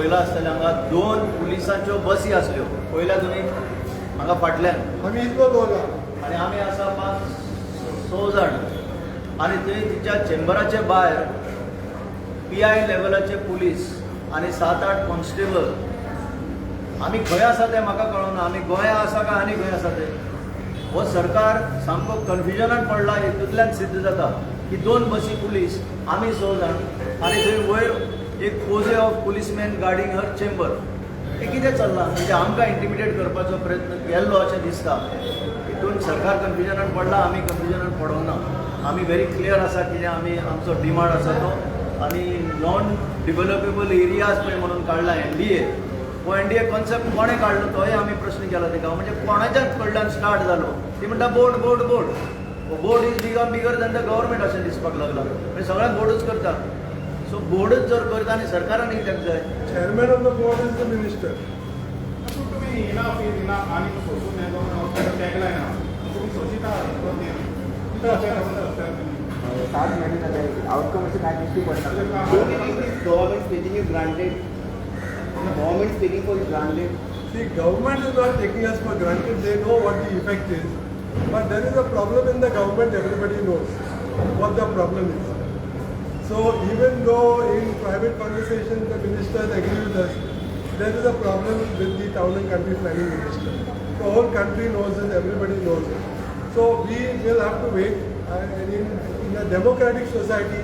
पळयला आसतलें, हांगा दोन पुलिसांच्यो बसी आसल्यो. पळयल्या तुमी हांगा फाटल्यान? आमी इतलो दवरला. आनी आमी आसा पांच स जाण आनी थंय तिच्या चेंबराचे भायर पीआय लेवलाचे पुलीस आनी सात आठ कॉन्स्टेबल. आमी खंय आसा तें म्हाका कळना. आमी गोंया आसा काय आनी खंय आसा ते? हो सरकार सामको कन्फ्युजनान पडला हितूंतल्यान सिद्ध जाता की दोन बसी पुलीस, आमी स जाण आनी थंय वयर एक posse of policeman guarding her chamber. हें कितें चल्लां? म्हणजे आमकां इंटिमिडेट करपाचो प्रयत्न केल्लो अशें दिसता. हितून सरकार कन्फ्युजनान पडला, आमी कन्फ्युजनान पडोंक ना. आमी व्हेरी क्लियर आसा कितें आमी आमचो डिमांड आसा तो. आनी नॉन डिवेलपेबल एरियाज पळय म्हणून काडला एनडीए. हो एनडीए कॉन्सेप्ट कोणें काडलो तोय आमी प्रश्न केला तेका. म्हणजे कोणाच्याच कडल्यान स्टार्ट जालो? ती म्हणटा board, board, board. Board is become bigger than the government अशें दिसपाक लागलां. म्हणजे सगळ्यांक बोर्डूच करता. सो बोर्डूच जर करता आनी सरकारान कित्याक जाय? Chairman of the board is the minister. पूण तुमी इनाफ is enough आनी सोसून हें जावन टॅगलायन आहा. तुमी सोंशिता? कितें? 7 म्हयने जाले, आउटकम अशें कांय दिश्टी पडना. Don't you think this government is taking you granted? Government is taking for granted. See, government is not taking us for granted. They know what the effect is. But there is a problem in the government, everybody knows what the problem is. So even though in private conversations the ministers agree with us, there is a problem with the town and country planning minister. The whole country knows it, everybody knows it. So we will have to wait. And in a democratic society,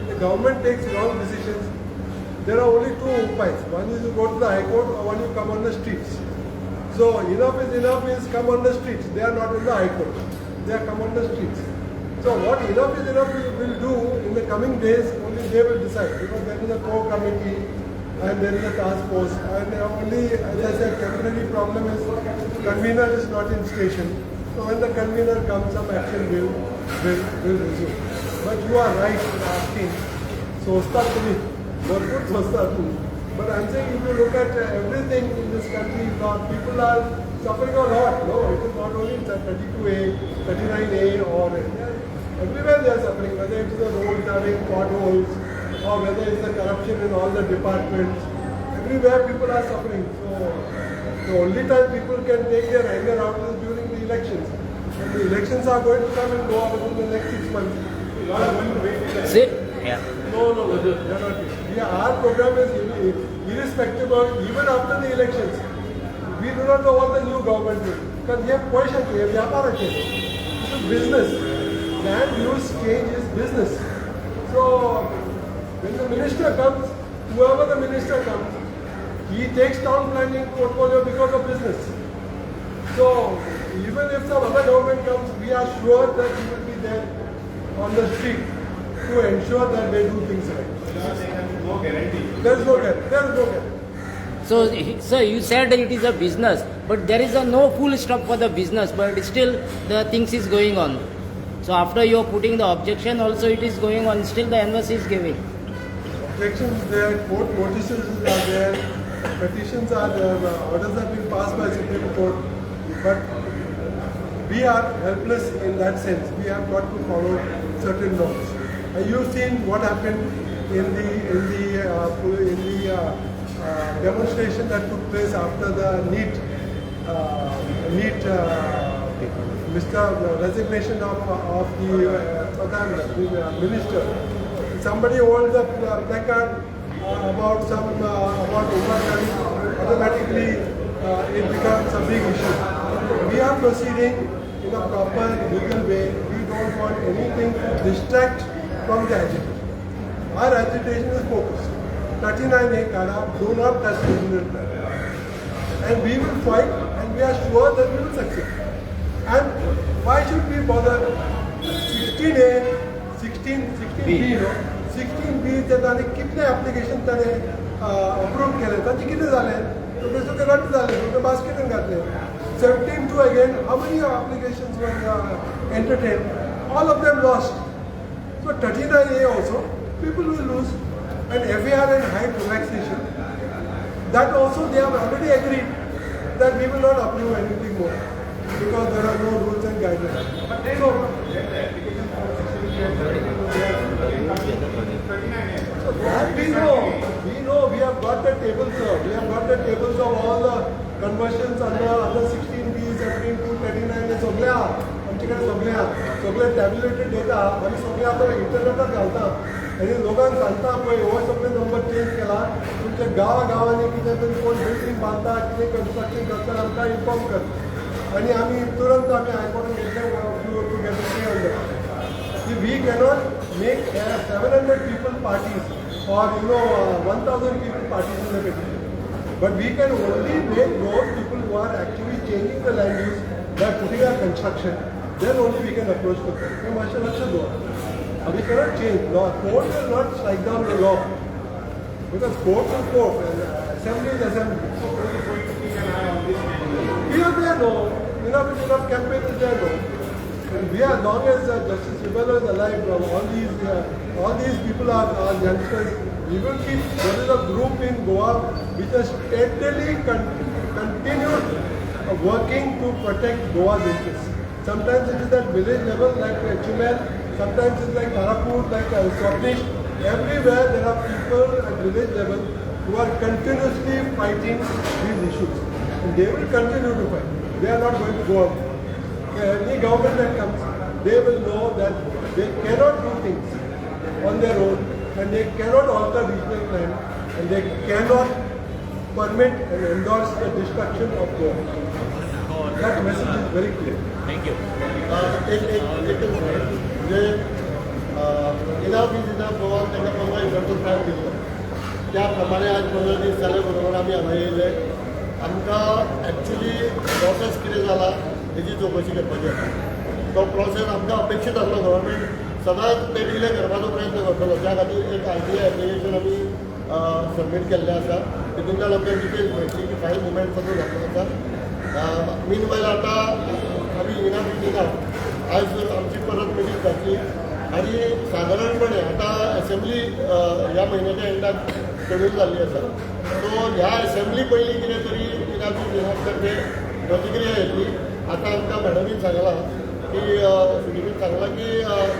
the government takes wrong decisions. There are only two upais. One is you go to the High Court or one you come on the streets. So enough is enough is come on the streets. They are not in the High Court. They are come on the streets. So what enough is enough we will do in the coming days, only they will decide, because there is a core committee and there is a task force, and only, as I said, temporary problem is convener is not in station. So when the convener comes, some action will resume. But you are right in asking. सोचतात तुम्ही, भरपूर सोचतात तुम्ही. But I'm saying, if you look at everything in this country, people are suffering a lot. No, it is not only 32A, 39A or everywhere they are suffering, whether it is the roads having potholes or whether it's the corruption in all the departments. Everywhere people are suffering. So the only time people can take their anger out is during the elections. And the elections are going to come and go within the next 6 months. You are going to wait. Sit. Yeah. No, they are not. Yeah, our program is irrespective of, even after the elections. We do not know what the new government will. Because we have question, we have व्यापाराचे. This is business. Land use change is business. So when the minister comes, whoever the minister comes, he takes town planning portfolio because of business. So even if some other government comes, we are sure that he will be there on the street to ensure that they do things right. No guarantee. There is no guarantee. There is no guarantee. So, sir, you said it is a business, but there is a no full stop for the business, but still the things is going on. So after you are putting the objection also, it is going on, still the NOC is giving. Objections there, court notices are there, petitions are there, orders have been passed by Supreme Court, but we are helpless in that sense. We have got to follow certain laws. And you've seen what happened in the demonstration that took place after the NEET Mr. Resignation of the Pradhan, the minister. Somebody holds a placard about Omar Kari, automatically it becomes a big issue. We are proceeding in a proper legal way. We don't want anything to distract from the agitation. Our agitation is focused. 39A काडा, do not touch the regional plan. And we will fight and we are sure that we will succeed. And why should we bother? 16A, 16, 16B, no? 16B चे ताणें कितले application ताणें approve केले, ताचे कितें जालें? ते रद्द जाले, ते बास्केटीन घातले. 17(2) again, how many applications were entertained? All of them lost. So 39A also, people will lose. And FAR and height relaxation, that also they have already agreed that we will not approve anything more because there are no rules and guidelines. But then, So, then the application for 16 and 32, they are again coming 39A. So that we know, we have got the table. tables, sir. We have got the tables of all the conversions under 16B, 17, 2, 39 हे सगळे आहा आमचे कडेन, सगळे आहा, सगळे tabulated data आमी सगळे आतां इंटरनेटार घालता आनी लोकांक सांगता, पळय हो सगळे नंबर चेंज केला, तुमच्या गांवा गांवांनी कितें तरी कोण बिल्डींग बांदता, कितें कन्स्ट्रक्शन करता, आमकां इन्फॉर्म कर आनी आमी तुरंत आमी हायकोर्टान घेतले to get stay on that. We cannot make 700 people parties or 1000 people parties in the petition. But we can only make those people who are actually changing the land use by putting a construction, then only we can approach the court. हे मातशें लक्ष दवर. We cannot change law. Court will not strike down the law. Because court is court and assembly is assembly. So who is going to keep an eye on this? We are there, no. Enough is Enough campaign is there, no. And we are, long as Justice Rebello is alive, all these people are youngsters. We will keep. There is a group in Goa which has steadily continued working to protect Goa's interests. Sometimes it is at village level like Chumel, sometimes it's like Karapur, like Swapnish. Everywhere there are people at village level who are continuously fighting these issues. And they will continue to fight. They are not going to go out. Any government that comes, they will know that they cannot do things on their own and they cannot alter regional plan and they cannot permit and endorse the destruction of Goa. That message is very clear. Thank you. एक एक एकच minute. म्हणजे enough is enough गोवान तांकां 15 दिसांचो time दिल्लो, त्या प्रमाणे आज 15 दीस जाले बरोबर आमी हांगा येयले. आमकां एक्चुली प्रोसेस कितें जाला हेजी चवकशी करपाची आसा. तो प्रोसेस आमकां अपेक्षीत आसलो. गव्हर्मेंट सदांच ते डिले करपाचो प्रयत्न करतलो. त्या खातीर एक आरटीआय एप्लिकेशन आमी सबमीट केल्लें आसा. तितूंतल्यान आमकां डिटेल्स मेळटली की फायल मुवमेंट कसो जाल्लो आसा. मीन वायल आतां आमी इनफ is enough, आयज आमची परत मिटींग जातली आनी सादारणपणे आतां एसेंब्ली ह्या म्हयन्याच्या एंडाक शेड्यूल जाल्ली आसा. सो ह्या एसेंब्ली पयलीं कितें तरी इनफ is enough सारकें प्रतिक्रिया येतली. आतां आमकां मॅडमीन सांगलां की, सुदीपीन सांगलां की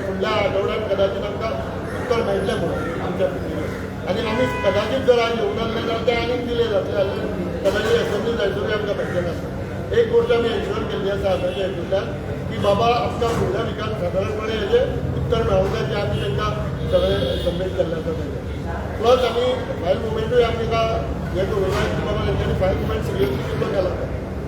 फुडल्या आठवड्यात कदाचित आमकां उत्तर मेळटलें म्हणून आमच्या मिटिंगेक. आनी आमी कदाचित जर आज येवंक नासले जाल्यार ते आनीक डिले जातले जाल्यार कदाचित एसेंब्ली जायसरूय आमकां मेळचें नासलें. एक गोश्ट आमी एन्श्युअर केल्ली आसा हांगाच्या हेतूंतल्यान की बाबा आमकां फुडल्या विकान सादारणपणे हेजें उत्तर मेळोंक जाय, जें आमी तांकां सगळें सबमीट केल्लें आसा तेजें. प्लस आमी फायल मुवमेंटूय आमी ताका हें करूंक जाय की बाबा तेंच्यांनी फायल मुवमेंट सिरियसली कितलो केला तो,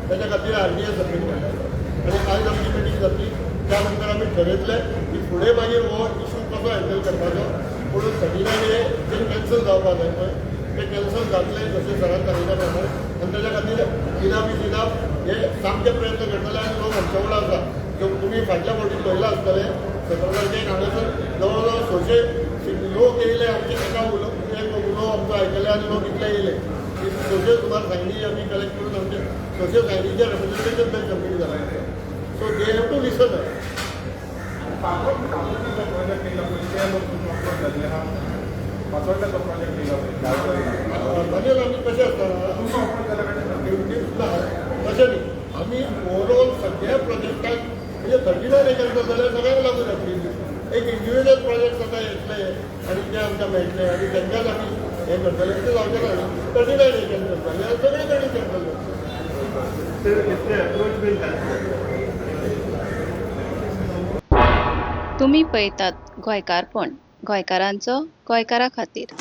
तेच्या खातीर आरटीआय सबमीट केल्लें आसा. आनी आयज आमची मिटींग जातली, त्या नंतर आमी ठरयतले की फुडें मागीर हो इशू कसो हँडल करपाचो. पूण 39 ए जे कॅन्सल जावपाक जाय पळय, ते कॅन्सल जातले जशें सरान सांगिल्ल्या प्रमाणे. आनी तेच्या खातीर इनफ is enough हे सामके प्रयत्न करतले आनी लोक आमच्या वांगडा आसा. तुमी फाटल्या फावटी पळयलां आसतलें, 17 तारखेक हांगासर जवळ जवळ 600 लोक येयले. आमचे एका उलो एक उलो आमचो आयकले आनी लोक इतले येयले की 600 सुमार सायनी आमी कलेक्ट करून आमचे 600 सायनीचे रेप्रेझेंटेशन थंय सबमीट जाला. So they have to listen. पाचोड्याचो प्रोजेक्ट येयला पळय, ते लोक तुमकां अप्रोच जाल्ले आहा? पाचोड्याचो प्रोजेक्ट येयला पळय. ताजेर आमी कशें आसता, तुमकां अप्रोच जाल्या कडेन? ना, तशें न्ही. आमी ओवरऑल सगळ्या प्रोजेक्टाक, म्हणजे 39 ए कॅन्सल जाल्यार सगळ्यांक लागू जातली. एक इंडिविज्युअल प्रोजेक्ट आतां येतले आनी ते आमकां मेळटले आनी तांकांच आमी हें करतले तें जावचें ना. 39 ए कॅन्सल जाल्यार सगळे कडेन कॅन्सल जातले. Sir, if the approach will help. तुमी पळयतात गोंयकारपण, गोंयकारांचो गोंयकारा खातीर.